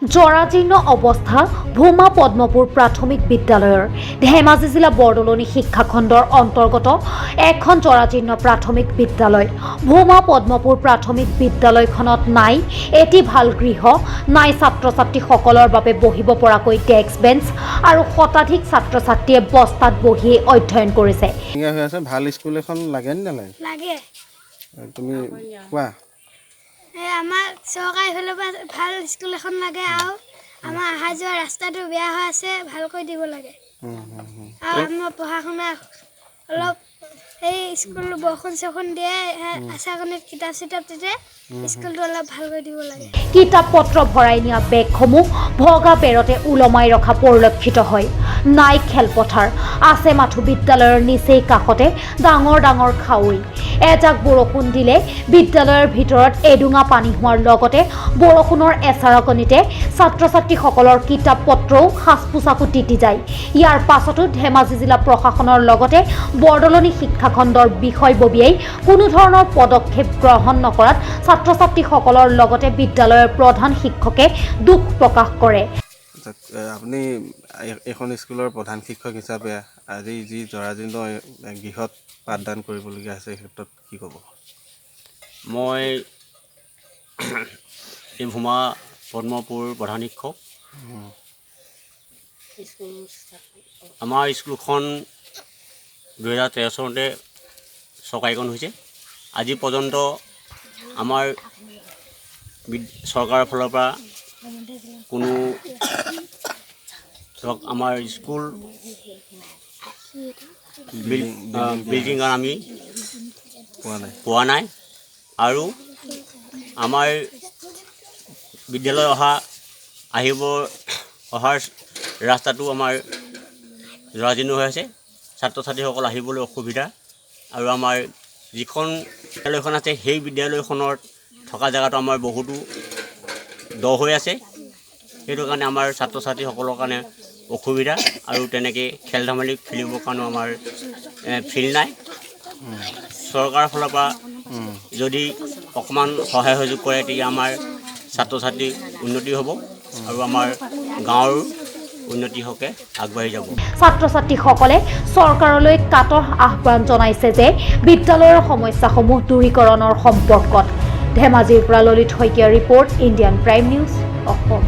জৰাজীৰ্ণ অৱস্থা ভোমা পদ্মপুৰ প্ৰাথমিক বিদ্যালয়ৰ। ধেমাজি জিলা বৰদলনি শিক্ষাখণ্ডৰ অন্তৰ্গত এখন জৰাজীৰ্ণ প্ৰাথমিক বিদ্যালয় ভোমা পদ্মপুৰ প্ৰাথমিক বিদ্যালয়খনত নাই এটি ভাল গৃহ, নাই ছাত্ৰ ছাত্ৰীসকলৰ বাবে বহিব পৰাকৈ ডেস্ক বেঞ্চ আৰু শতাধিক ছাত্ৰ ছাত্ৰীয়ে বস্তাত বহিয়েই অধ্যয়ন কৰিছে। ধুনীয়া হৈ আছে। ভাল স্কুল এখন লাগে নে নালাগে? লাগে। তুমি কোৱা। এই আমাক চৰকাৰী ফালৰ পৰা ভাল স্কুল এখন লাগে আৰু আমাৰ অহা যোৱা ৰাস্তাটো বেয়া হৈ আছে, ভালকৈ দিব লাগে। হুম, হুম, হুম। আৰু আমাৰ পঢ়া শুনা অলপ এই স্কুল বৰষুণ চৰষুণ দিয়ে, আচাকনিত কিতাপ চিতাপ তেতিয়া স্কুলটো অলপ ভালকৈ দিব লাগে। কিতাপ পত্ৰ ভৰাই নিয়া বেগসমূহ ভগা বেৰতে ওলমাই ৰখা পৰিলক্ষিত হয়। নাই খেলপথাৰ, আছে মাথো বিদ্যালয়ৰ নিচেই কাষতে ডাঙৰ ডাঙৰ খাৱৈ। এজাক বৰষুণ দিলে বিদ্যালয়ৰ ভিতৰত এডোঙা পানী হোৱাৰ লগতে বৰষুণৰ এচাৰকনিতে ছাত্ৰ ছাত্ৰীসকলৰ কিতাপ পত্ৰও সাজ পোছাকো তিতি যায়। ইয়াৰ পাছতো ধেমাজি জিলা প্ৰশাসনৰ লগতে বৰদলনি শিক্ষাখণ্ডৰ বিষয়ববীয়াই কোনো ধৰণৰ পদক্ষেপ গ্ৰহণ নকৰাত ছাত্ৰ ছাত্ৰীসকলৰ লগতে বিদ্যালয়ৰ প্ৰধান শিক্ষকে দুখ প্ৰকাশ কৰে। আচ্ছা, আপুনি এইখন স্কুলৰ প্ৰধান শিক্ষক হিচাপে আজি যি জৰাজীৰ্ণ গৃহত পাঠদান কৰিবলগীয়া হৈছে, এই ক্ষেত্ৰত কি ক'ব? মই এই ভোমা পদ্মপুৰ প্ৰধান শিক্ষক। আমাৰ স্কুলখন 2013 চনতে চৰকাৰীকৰণ হৈছে। আজি পৰ্যন্ত আমাৰ চৰকাৰৰ ফালৰ পৰা কোনো ধৰক আমাৰ স্কুল বিল্ডিং আমি পোৱা নাই। পোৱা নাই আৰু আমাৰ বিদ্যালয় আহিব অহাৰ ৰাস্তাটো আমাৰ জৰাজীৰ্ণ হৈ আছে। ছাত্ৰ ছাত্ৰীসকল আহিবলৈ অসুবিধা আৰু আমাৰ যিখন বিদ্যালয়খন আছে, সেই বিদ্যালয়খনত থকা জেগাটো আমাৰ বহুতো দ হৈ আছে। সেইটো কাৰণে আমাৰ ছাত্ৰ ছাত্ৰীসকলৰ কাৰণে অসুবিধা আৰু তেনেকৈ খেল ধেমালি খেলিবৰ কাৰণেও আমাৰ ফিল্ড নাই। চৰকাৰৰ ফালৰ পৰা যদি অকণমান সহায় সহযোগ কৰে, তেতিয়া আমাৰ ছাত্ৰ ছাত্ৰীৰ উন্নতি হ'ব আৰু আমাৰ গাঁৱৰ উন্নতি হকে আগবাঢ়ি যাব। ছাত্ৰ ছাত্ৰীসকলে চৰকাৰলৈ কাতৰ আহ্বান জনাইছে যে বিদ্যালয়ৰ সমস্যাসমূহ দূৰীকৰণৰ সম্পৰ্কত। ধেমাজিৰ পৰা Lalit Saikia report, Indian prime news, Assam.